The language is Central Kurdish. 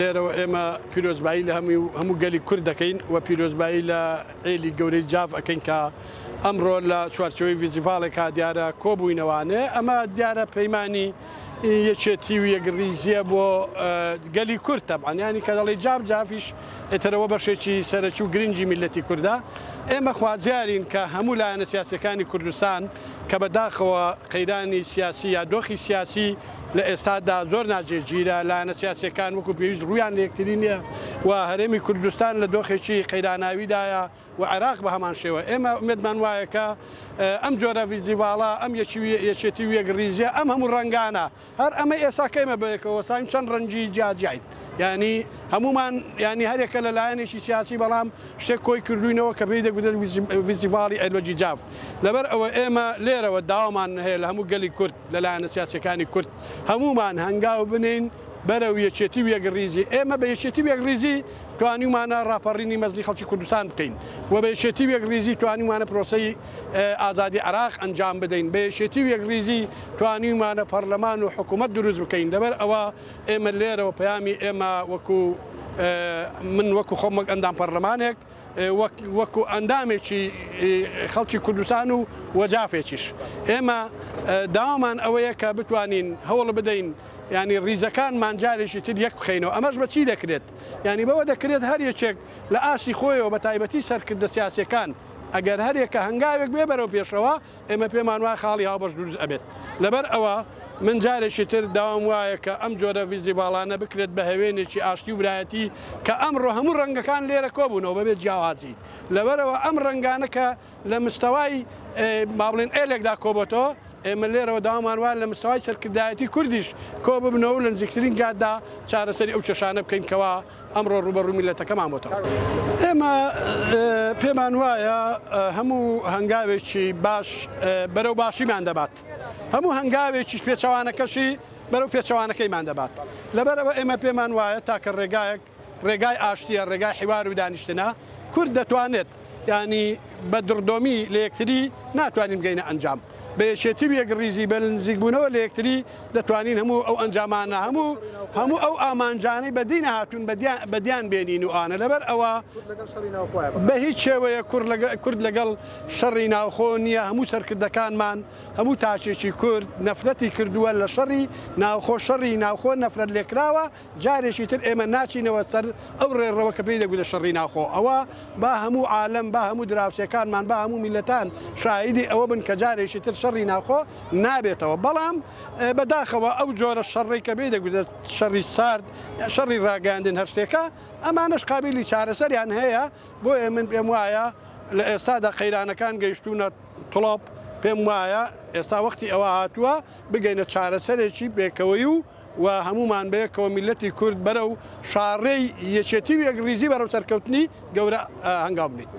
لێرەوە ئێمە پیرۆزبایی لە هەموو گەلی کورد دەکەین و پیرۆزبایی لە عێلی گەورەی جاف ئەکەین کە ئەمڕۆ لە چوارچێوەی ڤیزیڤاڵێکا دیارە کۆبووینەوانێ ئەمە دیارە پەیمانی یەکێتی و یەکڕیزییە بۆ گەلی کورد تەبعەن یانی کە دەڵێی جاف جافیش ئیترەوە بەشێکی سەرەکی و گرنگی میللەتی کوردە ئێمە خوازیارین کە هەموو لایەنە سیاسیەکانی کوردستان کە بە داخەوە قەیرانی سیاسی یا دۆخی سیاسی لە ئێستادا زۆر ناجێگیرە لایەنە سیاسیەکان وەکو پێویست ڕوویان لە یەکتری نییە و هەرێمی کوردستان لە دۆخێکی قەیراناویدایە و عێراق بە هەمان شێوە. ئێمە ئومێدمان وایە کە ئەم جۆرە ڤیستیڤاڵە، ئەم یەکێتی و یەکڕیزییە، ئەم هەموو ڕەنگانە، هەر ئەمەی ئێستا کە ئێمە بەیەکەوە وەستاوین چەند ڕەنگی جیاجیاین، یانی هەموومان یانی هەریەکە لە لایەنێکی سیاسی بەڵام شتێک کۆی کردووینەوە کە پێی دەگوترێت ڤیستیڤاڵی ئەلوەجی جاف. لەبەر ئەوە ئێمە لێرەوە داوامان هەیە لە هەموو گەلی کورد، لە لایەنە سیاسییەکانی کورد هەموومان هەنگاو بنێین بەرەو یەکێتی و یەکڕیزی. ئێمە بە یەکێتی و یەکڕیزی توانیومانە ڕاپەڕینی مەزنی خەڵکی کوردستان بکەین و بە یەکێتی و یەکڕیزی توانیومانە پرۆسەی ئازادی عێراق ئەنجام بدەین، بە یەکێتی و یەکڕیزی توانیومانە پەڕلەمان و حکوومەت دروست بکەین. لەبەر ئەوە ئێمە لێرەوە پەیامی ئێمە وەکو من وەکو خۆم وەک ئەندام پەڕلەمانێک، وەک وەکو ئەندامێکی خەڵکی کوردستان و وەجافێکیش ئێمە داوامان ئەوەیە کە بتوانین هەوڵ بدەین ینی ڕیزەکانمان جارێکی تر یەک بخەینەوە ئەمەش بە چی دەکرێت ینی بەوە دەکرێت هەر یەکێک لە ئاستی خۆیەوە بە تایبەتی سەرکردە سیاسەکان ئەگەر هەرێکە هەنگاوێک بێ بەرەو پێشەوە ئێمە پێمان وایە خاڵی هاوبەش دروست ئەبێت. لەبەر ئەوە من جارێکی تر داوام وایە کە ئەم جۆرە ڤیستیڤاڵانە بکرێت بە هەوێنێکی ئاشتی و برایەتی کە ئەمڕۆ هەموو ڕەنگەکان لێرە کۆبوونەوە بەبێ جیاوازی. لەبەرئەوە ئەم ڕەنگانە کە لە مستەوای با بڵێین ئێلێکدا کۆبۆتەوە، ئێمە لێرەوە داوامان وایە لە مستەوای سەرکردایەتی کوردیش کۆببنەوە و لە نزیکترین کاتدا چارەسەری ئەو کێشانە بکەین کەوا ئەمڕۆ ڕووبەڕووی میللەتەکەمان بۆتەوە. ئێمە پێمان وایە هەموو هەنگاوێکی باش بەرەو باشیمان دەبات، هەموو هەنگاوێکیش پێچەوانەکەشی بەرەو پێچەوانەکەیمان دەبات. لەبەرئەوە ئێمە پێمان وایە تاکە ڕێگایەک ڕێگای ئاشتییە، ڕێگای حیوار و دانیشتنە. کورد دەتوانێت یانی بە دڕدۆمی لە یەکتری ناتوانین بگەینە ئەنجام، بە یەکێتی و یەکڕیزی، بە نزیکبوونەوە لە یەکتری دەتوانین هەموو ئەو ئەنجامانە، هەموو هەموو ئەو ئامانجانەی بەدی نەهاتوون بەدیان بێنین و ئانە لەبەر ئەوە بە هیچ شێوەیەک کورد لەگەڵ شەڕی ناوخۆ نییە، هەموو سەرکردەکانمان، هەموو تاکێکی کورد نەفرەتی کردووە لە شەڕی ناوخۆ، شەڕی ناوخۆ نەفرەت لێکراوە، جارێکی تر ئێمە ناچینەوە سەر ئەو ڕێڕەوە کە پێی دەگوترێت شەڕی ناوخۆ، ئەوە با هەموو عالەم، با هەموو دراوسێکانمان، با هەموو میللەتان شاهیدی ئەوە بن کە جارێکی تر شەڕی ناوخۆ نابێتەوە، بەڵام بە داخەوە ئەو جۆرە شەڕەی کە پێی دەگوترێت شەڕی سارد، شەڕی ڕاگەیاندن هەر شتێکە، ئەمانەش قابیلی چارەسەریان هەیە، بۆیە من پێم وایە لە ئێستادا قەیرانەکان گەیشتوونە تڵۆپ، پێم وایە ئێستا وەختی ئەوە هاتووە بگەینە چارەسەرێکی پێکەوەیی و و هەموومان بەیەکەوە میللەتی کورد بەرەو شاڕێی یەکێتی و یەکڕیزی بەرەو سەرکەوتنی گەورە هەنگاو بنێین.